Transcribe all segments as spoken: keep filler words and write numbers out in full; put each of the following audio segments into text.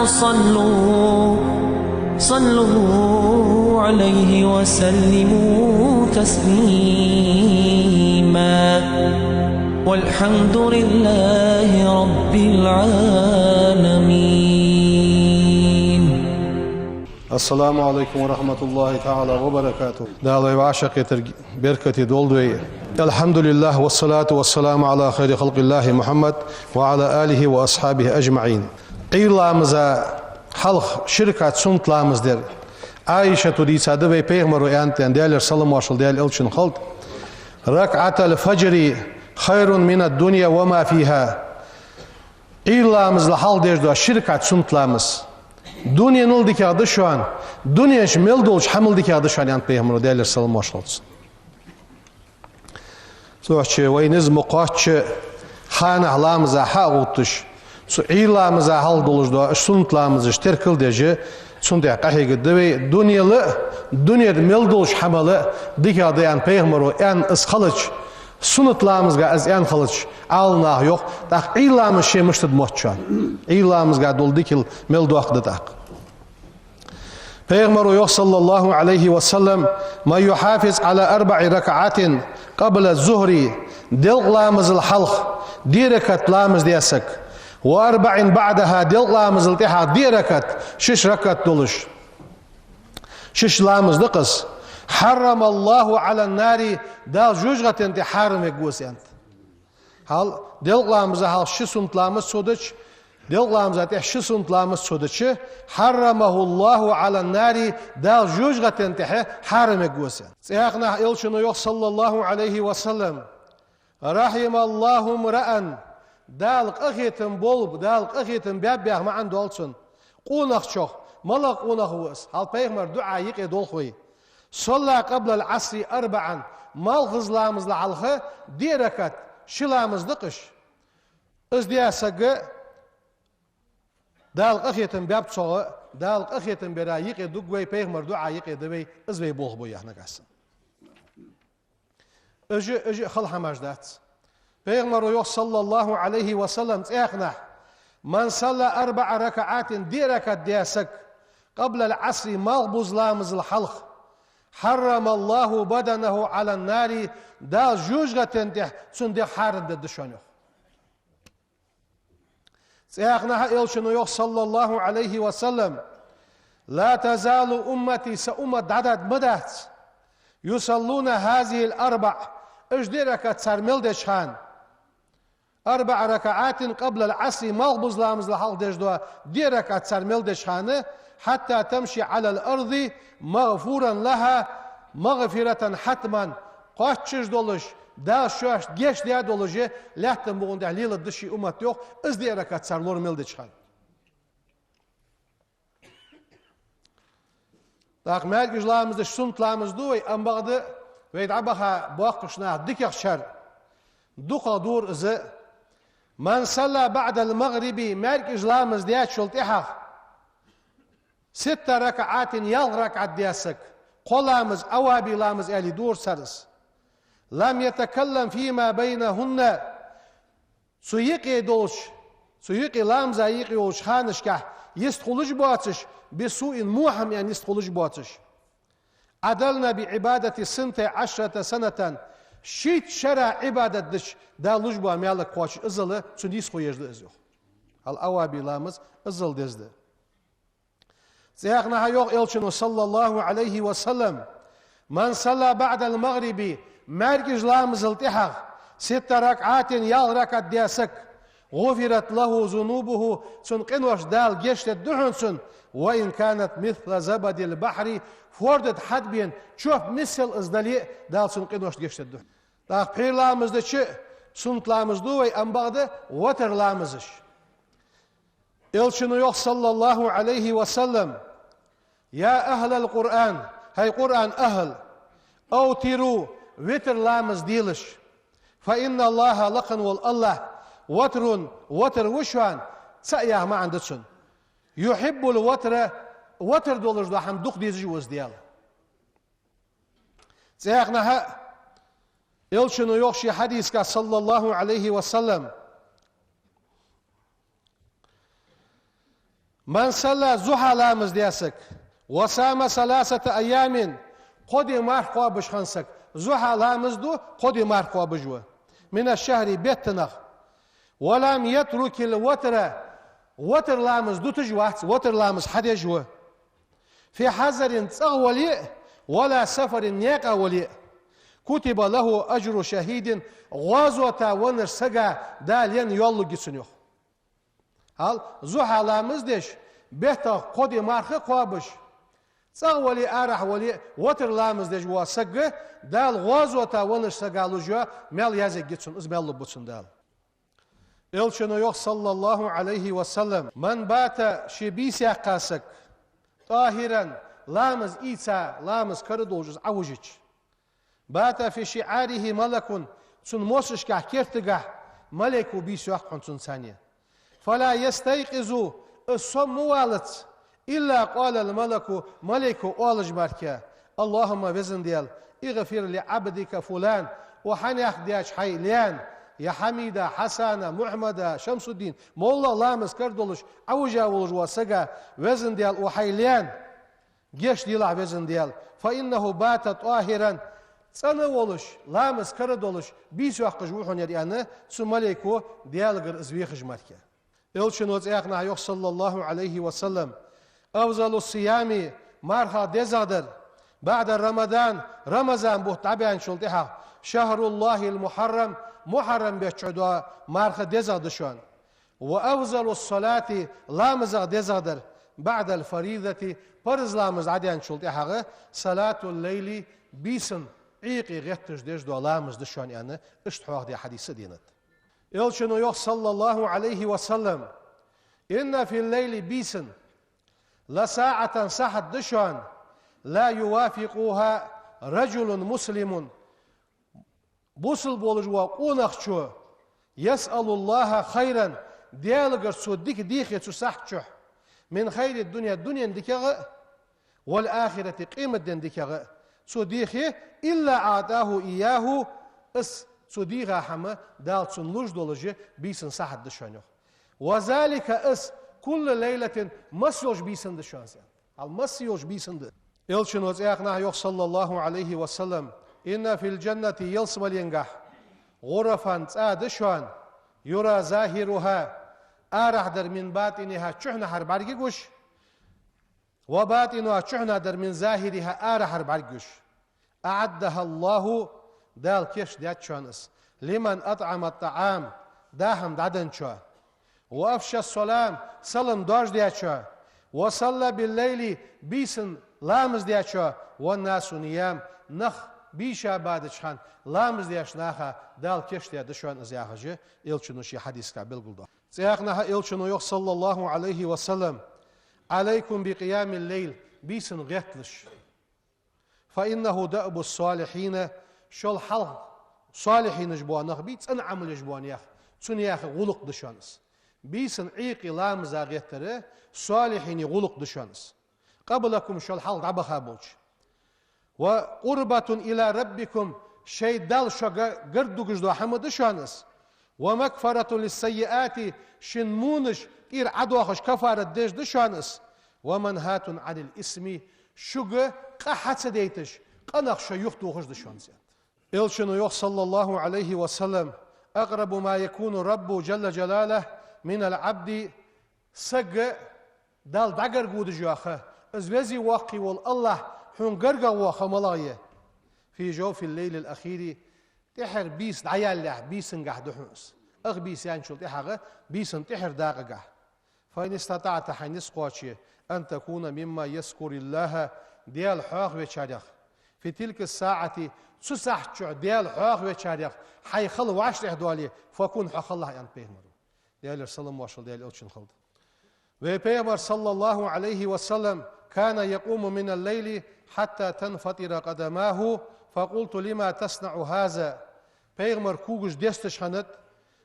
صلوا، صلوا عليه وسلموا تسليما. والحمد لله رب العالمين. السلام عليكم ورحمة الله تعالى وبركاته. Дала вай вӀашагӀкхетар беркате долда вай. الحمد لله والصلاة والسلام على خير خلق الله محمد وعلى آله وأصحابه أجمعين. Ӏуйра ламаза хьалха ши ракаӀат суннат ламаз дар. Ӏайшата дийцад вай, пайхамара аьннад, Даьлера салам-моаршал Даьла элчанна хилда: ركعتا الفجر خير من الدنيا وما فيها. Ӏуйра ламазал хьалха деш дола ши ракаӀат суннат ламаз дуненал дикагӀа да шоана, дунен чу мел долча хӀамал дикагӀа да шоана, аьннад пайхамара, Даьлера салам-моаршал хилда цунна. Цудухьа вай низ ма кхоачча, ханнахьа ламаза хьагӀовтташ, цу Ӏуйра ламаза хьалха долаш дола суннат ламазаш теркал а деш, цунна тӀа къахьегаргда вай. Дуненал а, дунен тӀа мел долча хӀамал а дикагӀа да аьнна пайхамара аьнна из хилча, суннат ламазга из аьнна хилча, Ӏаламнаха йоах, тӀаккха Ӏуйра ламаз ше мишта да мотт шоана? Ӏуйра ламазга дола дикал мел доккха да тӀаккха. Пайхамара йоах, صلى الله عليه وسلم: من يحافظ على أربع ركعات قبل الظهر, делкъа ламазал хьалха диъ ракаӀат ламаз даь саг, وأربع بعدها, делкъа ламазал тӀехьагӀа диъ ракаӀат, шишша ракаӀат долаш, шишша ламаз да-кх из, حرم الله على النار, Дала жожагӀатен тӀа хьарам вергва из, аьннад. Хьал, делкъа ламаза хьалха ши суннат ламаз цо дича, делкъа ламаза тӀехьа ши суннат ламаз цо дича, حرمه الله على النار, Дала жожагӀатен тӀа хьарам вергва из. Цхьаькханахьа элчано йоах, صلى الله عليه وسلم: رحم الله امرأ, Дала къахетам болба, Дала къахетам баьб яха маӀан дола цун, къонахчох. МалагӀа къонах ва из? Хьал пайхамара дуӀа юкъе долх вай. صلى قبل العصر أربعا, малхбуза ламазал хьалха диъ ракаӀат, ши ламаз да-кх уж. Из даь саг, Дала къахетам баьб цох, Дала къахетам бера юкъе дуг вай, пайхамара дуӀа юкъе да вай, из вай болх ба яхилга санна. Уж, уж хала хӀамаш дац. Пайхамара йоах, صلى الله عليه وسلم, цхьаькханахьа: من صلى أربع ركعات, диъ ракаӀат даь саг, قبل العصر, малхбуза ламазал хьалха, حرم الله بدنه على النار, Дала жожагӀатен тӀа цун дегӀ хьарам дергда шоана, йоах. Цхьаькханахьа элчано йоах, صلى الله عليه وسلم: لا تزال أمتي, са уммат дӀадаргдац ма дац, يصلون هذه الأربع, уж диъ ракаӀат цар мел деча хана, أربع ركعات قبل العصر, малхбуза ламазал хьалха деш дола диъ ракаӀат цар мел деча хана, حتى تمشي على الأرض مغفورا لها مغفرة حتما, кхоачаш долаш, Дала шоашта гешт даь долаш, лаьттан букъа тӀа леладергда ший уммат, йоах, из диъ ракаӀат цар лор мел деча хана. ТӀаккха маьркӀажа ламаз деш суннат ламаз ду вай, амма бакъда вай дӀабаха боккхийча наха дикагӀчар дукхагӀа дора из. من صلى بعد المغرب, маьркӀажа ламаз даьчул тӀехьагӀа, ست ركعات, ялх ракаӀат даь саг, кхо ламаз, аваби ламаз аьле дора цар из, لم يتكلم فيما بينهن, цу юкъе долча, цу юкъе ламаза юкъе йолча ханашка йистхулаш боацаш, بسوء, во хӀама аьнна йистхулаш боацаш, عدلن بعبادته ثنتي عشرة سنة, шийтта шера Ӏибадат дича Дала луш бола маьл кхоачаш, иззал цунна йистхуеш да из, йоах. Хьал аваби ламаз иззал деза да. Цхьаькханахьа йоах элчано, صلى الله عليه وسلم: من صلى بعد المغرب, маьркӀажа ламазал тӀехьагӀа, ست ركعات, ялх ракаӀат даь саг, غفرت له ذنوبه, цун къинош Дала гешт дергда хьона цунна, وإن كانت مثل زبد البحر, форда тӀа хьадбена чоп миссел из дале а, Дала цун къинош гешт дергда хьона. ТӀаккха пхьера ламаз дича, суннат ламаз ду вай, амма бакъда ватар ламазаш. Элчано йоах, صلى الله عليه وسلم: يا أهل القرآن, хӀай Къуръан ахӀл, أوتروا, витр ламаз делаш. فإن الله, лакха вола АллахӀ, وتر, ватр ва шоана, цаӀ яха маӀан да цун. يحب الوتر, ватр долаш дола хӀама дукха дезаш ва из Даьла. Цхьаькханахьа Элчано йоах ший хьадисага, صلى الله عليه وسلم: من صلى الضحى ламаз даь саг, وصام ثلاثة أيام кхо ди марха кхоабаш хинна саг, зухьа ламаз ду, кхо ди марха кхоабаш ва, من الشهر беттанах, ولم يترك الوتر ватр ламаз дуташ вац, ватр ламаз хьадеш ва, في حضر цӀагӀа вале а, ولا سفر наькъа вале а, كتب له أجر شهيد гӀазота веннача сага Дала енна йоал лургья цунна, йоах. Хьал, зухьа ламаз деш, беттах кхо ди марха кхоабаш, цӀагӀа вале а, арахьа вале а, ватр ламаз деш вола саг, Дала гӀазота веннача сага луш йола маьл язъергья цунна, из маьл лургба цунна Дала. Элчано йоах, صلى الله عليه وسلم: من بات ший бийса яьккха саг, طاهرا ламаз ийца, ламаз кара долаш из Ӏовижача, بات في شعاره ملك цун мосашкахь, кертагахь малейко бийса йоаккх хьона цунца. فلا يستيقظ из сом ма валац, إلا قال الملك малейко оалаш мара: اللهم везан Даьла, اغفر لعبدك فلان укх хьанех даьча хьай лена, я Хьамида, Хьасана, Мухьаммада, Шамсуддина, моллагӀа ламаз кара долаш Ӏовижа волаш вола сага, везан Даьла, укх хьай лена гешт делахь, везан Даьла, فإنه بات طاهرا цӀена волаш, ламаз кара долаш, бийса йоаккхаш ва хьона ер, аьнна, цу малейко Даьлагара из вехаш мара. Элчано цхьаькханахьа йоах, صلى الله عليه وسلم: أفضل الصيام мархах дезагӀдар, بعد رمضان рамазан бутт дӀабаьнначул тӀехьагӀа, شهر الله المحرم мухьаррам бетта чу дола марха дезагӀа да шоана. وأفضل الصلاة ламазах дезагӀдар, بعد الفريضة парз ламаз дӀадаьнначул тӀехьагӀа, صلاة الليل бийсан Ӏуйкъе гӀетташ деш дола ламаз да шоана, аьнна, иштта хьоахадаь хьадис а денад. Элчано йоах, صلى الله عليه وسلم: إن في الليل бийсан لساعة сахьат да шоана, لا يوافقها رجل مسلم бусалба волаш вола къонахчо, يسأل الله خيرا Даьлагара цо дика дехе цу сахьата чухь, من خير الدنيا дунен дикагӀа а, والآخرة къематден дикагӀа а цо дехе, إلا أعطاه إياه из цо дийха хӀама Дала цунна луш долаш бийсан сахьат да шоана, йоах. وذلك из كل ليلة масса йолча бийсан да шоана, аьнна. Хьал масса йолча бийсан да. Элчано цхьаькханахьа йоах, صلى الله عليه وسلم: إن في الجنة ялсмаленгахь غرفا цӀа да шоана, يرى ظاهرها арахьа дар من باطنها чухьнахьара бӀаргагуш, وباطنها чухьнахьа дар من ظاهرها арахьара бӀаргагуш. أعدها الله Дала кийчдаьд шоана из, لمن أطعم الطعام даа хӀама дӀаденначоа, وأفشى السلام салам доаржадаьчоа, وصلى بالليل бийсан ламаз даьчоа, والناس نيام нах бийша бадача хана ламаз деш наха Дала кийчдаьд шоана из, яхаш, Элчано ший хьадисагахь белгалдоаккх. Цхьаькханахьа Элчано йоах, صلى الله عليه وسلم: عليكم بقيام الليل бийсан гӀетталаш. فإنه دأب الصالحين шул хьалха солихьинаш бола нах бий, цӀена Ӏамал еш бола нах, цу наьха гӀулакх да шоана из. Бийсан Ӏуйкъе ламаза гӀеттар солихьиний гӀулакх да шоана из, قبلكم шул хьалха дӀабаха болча. وقربة إلى ربكم шоай Далла шо га-, гаргадугаш дола хӀама да шоана из. ومغفرة للسيئات шун вонаш тӀера Ӏодоахаш кафарат деш да шоана из. ومنهاة عن الإثم шуга къа хьа ца дайташ, къинах шо юхатохаш да шоана из. Элчано йоах, صلى الله عليه وسلم: أقرب ما يكون الرب جل جلاله من العبد саг Далла дӀагарга водаш йола ха, из веза воккха вола АллахӀ хьона гаргагӀа вола ха малагӀа я? في جوف الليل الأخير тӀеххьара бийса дӀаялалехь бийсангахь да хьона из. Ах бийса яьнначул тӀехьагӀа бийсан тӀеххьара дакъагахь. فإن استطعت хьайна низ кхоаче, أن تكون ممن يذكر الله Даьла хьоахавечарех, في تلك الساعة цу сахьата чухь Даьла хьоахавечарех хьай хила вӀаштӀехьадоале, فكن хьо хилалахь, аьннад пайхамаро. Даьлера салам-моаршал Даьла Элчанна хилда. Вай пайхамар, صلى الله عليه وسلم, كان يقوم من الليل حتى تنفطر قدماه، فقلت: لم تصنع هذا؟ Пайхамар когаш десташ хиннад.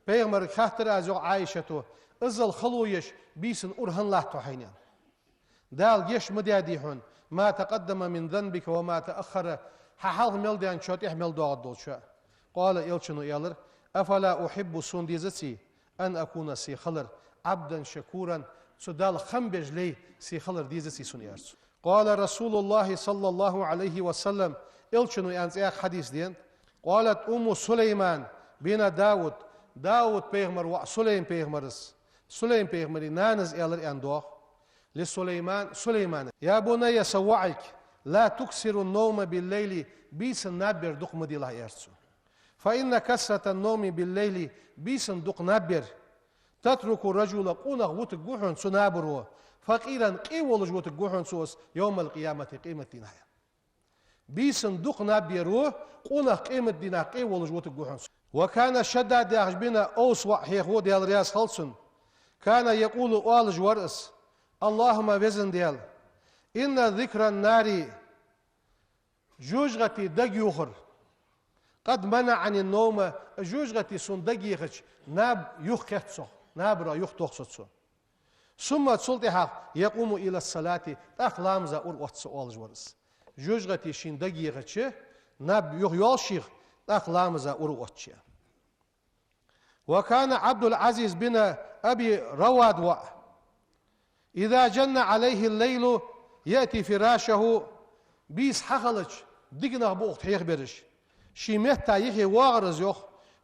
Пайхамарга хаьттар аз, йоах Ӏайшата: иззал хало еш бийсан ура хӀана латт хьо хьайна? Дала гешт ма даьдий хьона, ما تقدم من ذنبك وما تأخر, хьа хьалха мел даьнначоа, тӀехьа мел доагӀаш долчоа. قال Элчано аьлар: أفلا أحب сона дезаций, أن أكون се хилар, عبدا شكورا Цу Далла хам беш лай сий хилар дезаций сона, аьлар цо. قال رسول الله صلى الله عليه وسلم, Элчано аьнна цхьаькха хьадис да. قالت أم سليمان بنت داود, Дауд-пайхамара воӀ Сулейм-пайхамара, Сулейм-пайхамара нанас аьлар, аьнна, дох, لسليمان, Сулеймана: يا بني, са воӀ-ик, لا تكثر النوم بالليل, бийсан наб бер дукха ма делахь, аьлар цо. فإن كثرة النوم بالليل, бийсан дукха наб бер, تترك الرجل, къонах вутаргва хьона цу набаро, فقيرا, къе волаш вутаргва хьона цо, يوم القيامة, къематдийнахьа. Бийсан дукха наб беро, къонах къематдийнахьа къе волаш вутаргва хьона цо. وكان شداد яхаш бина Овс воӀ хьехаво, Даьла раьза хилва цунна. كان يقول, оалаш вар из: اللهم, Веза Даьла, إن ذكر النار, жожагӀатен дагайохар, قد منعني النوم, жожагӀате сона дагайохача, наб юхакхет сох, набара юхатох со цо. ثم, цул тӀехьагӀа, يقوم إلى الصلاة, тӀаккха ламаза ураотт со, оалаш вар из. ЖожагӀате шийна дагайохача, наб юхайоалаш шийх, тӀаккха ламаза ураотташ. وكان عبد العزيز بن أبي رواد воӀ, إذا جن عليه الليل يأتي فراشه, бийса хьахилча, диканах ба укх тӀа хьехабераш. Ший метта юхе воагӀар из, йоах,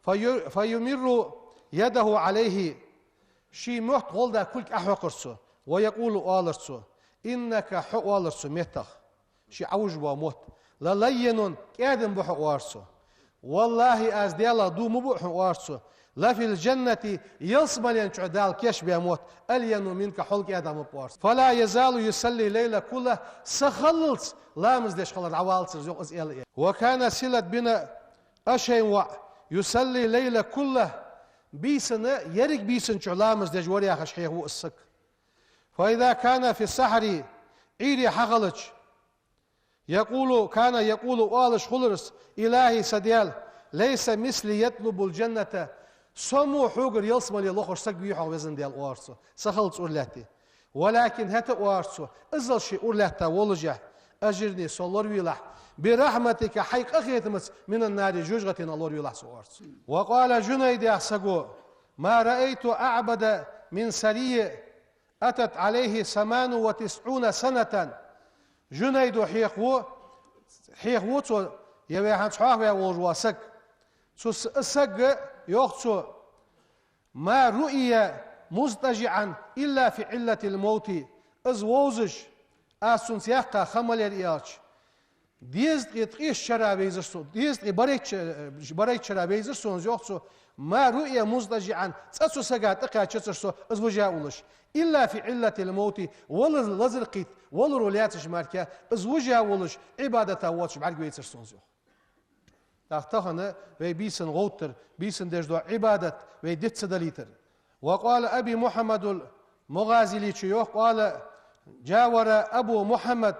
فيو-, فيمر يده عليه, ший мотт гӀолла кулг Ӏохьокхар цо, ويقول, оалар цо: إنك, хьо, оалар цо меттах, ший Ӏовужабоа мотт, للين, кӀаьдам ба хьо, оалар цо. والله, аз Даьлах дув ма буъ хьона, оалар цо, لفي الجنة, ялсмален чу Дала кийчбаь мотт, ألين منك, хьол кӀаьдагӀа ма ба, оалар цо. فلا يزال يصلي الليل كله, са хиллалца ламаз деш хилар дӀаваллалца, йоах, из аьле. وكان سلة بن أشيم воӀ, يصلي الليل كله, бийсанна, еррига бийсан чу ламаз деш вар, яхаш, хьехаво из саг. فإذا كان في السحر, Ӏуйре хьахилча, يقول, كان يقول, оалаш хулар из: إلهي, са Даьла, ليس مثلي يطلب الجنة, со мо хьогара ялсмале лохаш саг вий-хьогӀ, Веза Даьла, оалар цо, са хиллалца уралаьтте. ولكن, хӀаьта, оалар цо, иззал ше уралаьтта воллашехь, أجرني, со лоравелахь, برحمتك, хьай къахетамца, من النار, жожагӀатенах лоравелахь со, оалар цо. وقال جنيد, яхаш саго: ما رأيت أعبد من سري أتت عليه ثمان وتسعون سنة. Жунайдо хьехаво, хьехаво цо, е ваьхьан цхьоахаваь волаш вола саг. Цу с-, саг, йоах цо: ما رؤي مضطجعا إلا في علة الموت. Из вовзаш, аз цунца яьккха ха ма лел, аьлча, дезткъеи ткъеста шера вайзар со, дезткъеи барайтта ше-, барайтта шера вайзар сона, йоах цо, ما رؤي مضطجعا, цкъа цу сага тӀакхаьчацар со, из вижа а волаш, إلا في علة الموت, вала лазар кхийтта, валаро лаьцача мара, из вижа а волаш, Ӏибадата воацаш бӀаргавайцар сона, йоах. ТӀаккха тахан вай бийсан гӀовттар, бийсан деш дола Ӏибадат вай диц ца далийтар. وقال أبي محمد المغازلي, цо йоах, قال جاور أبو محمد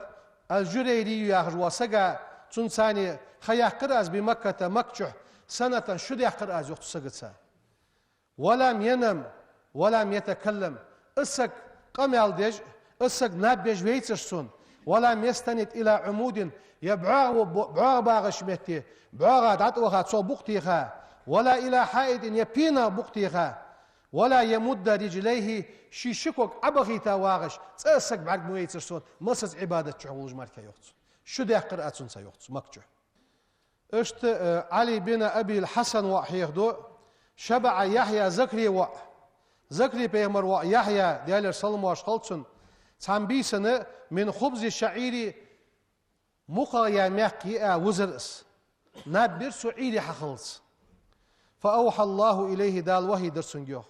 الجريري яхаш вола саг, цунца цхьана ха яьккхар аз, بمكة, Макка чу, سنة, шу даьккхар аз, йоах, цу сагаца. ولم ينم ولم يتكلم. Из саг къамаьл деш, из саг наб беш вайцар сона. ولم يستند إلى عمود, е бӀоагӀа, бӀоагӀа багӀача метте, бӀоагӀа дӀатӀаваха, цох букъ теха. ولا إلى حائط, е пенах букъ теха. ولا يمد رجليه, ший ши ког Ӏобахийта вагӀаш, цкъа из саг бӀарга ма вайцар сона, массаза Ӏибадат чу волаш мара, йоах цо. Шу даьккхар аз цунца, йоах цо, Макка чу. Иштта, э, Ӏали бин Абил Хьасан воӀ хьехаду, شبع يحيى, Закри воӀ. Закри пайхамара воӀ Яхья, Даьлера салам-моаршал хилда цунна, цхьан бийсан من خبز الشعير, мукхах яь маькх йиа вузар из. Наб бир цо Ӏуйре хьахиллалца. فأوحى الله إليه, Дала вахьи дир цунга, йоах.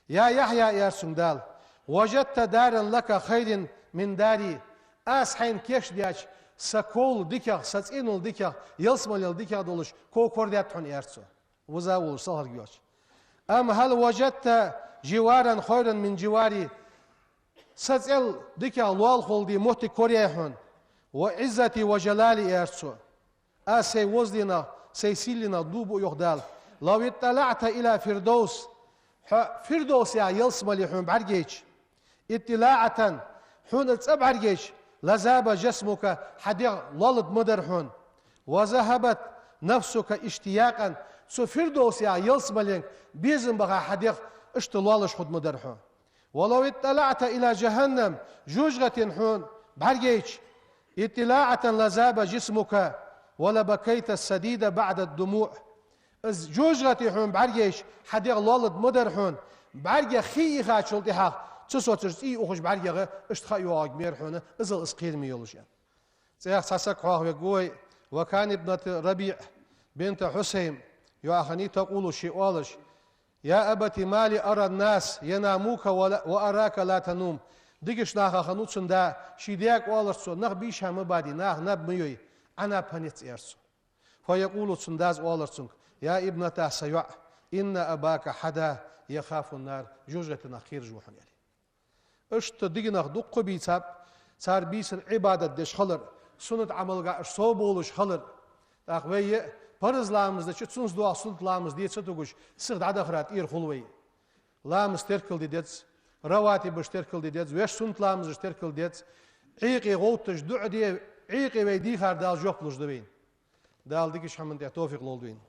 يا يحيى, аьлар цунга Дала, وجدت دارا لك خير من داري. Аз хьайна кийчдаьча са ков дикагӀа, са цӀенал дикагӀа, ялсмалел дикагӀа долаш ков корадаьд хьона, аьлар цо, вуза а волаш, сахарг йоацаш. أم هل وجدت جوارا خيرا من جواري. Са цӀел дикагӀа лоалахо де моттиг кораяьй хьона? وعزتي وجلالي, аьлар цо. Аз сай везалах, сай сийлах дув буъ, йоах Дала. لو اطلعت إلى الفردوس. Хьо Фирдовс яха ялсмале хьона бӀаргайча, اطلاعة, хьона цкъа бӀаргайча, لذاب جسمك, хьа дегӀ лоаларгма дар хьона. وذهبت نفسك اشتياقا. Цу Фирдовс яха ялсмаленга безам баха хьа дегӀ иштта лоалаш хургма дар хьона. ولو اطلعت إلى جهنم, жожагӀатен хьона бӀаргайча, اطلاعة لذاب جسمك ولبكيت السديد بعد الدموع. Из жожагӀате хьона бӀаргайча, хьа дегӀ лолла ма дар хьона, бӀаргех хий ихачул тӀехьагӀа, цу соцаш цӀий ухаш бӀаргех, иштта ха йоагӀаргьяр хьона, иззал из кхераме йолаш. ЦӀех цхьа саг хьоахавергва вай, وكان ابنة ربيع بنت حصين, йоахани تقول, ше оалаш: يا أبت ما لي أرى الناس يناموك ولا-, وأراك لا تنوم. Дикача наха хиннав цун да, ший даьга оалар цо: нах бийша ма баде, наха наб ма йой, Ӏа наб хӀана яц, аьлар цо. فيقول, цун дас оалар цунга: يا ابنتاه, са йоӀ, إن أباك حدا يخاف النار, жожагӀатенах кхераш ва хьона, аьле. Иштта дика нах дукха бийцаб, цар бийсан Ӏибадат деш хилар, суннат Ӏамалга уж совбовлаш хилар. ТӀаккха вай а парз ламаз дича, цунца доагӀа суннат ламаз де ца тугаш, сиха дӀадахара тӀера хул вай. Ламаз теркал де деза, раватибаш теркал де деза, вешта суннат ламазаш теркал де деза, Ӏийкъе гӀовтташ дуӀа де, Ӏийкъе вай дийхар Дала жоп луш да вайна. Дала дикача хӀаман тӀа товфикъ лолда вайна.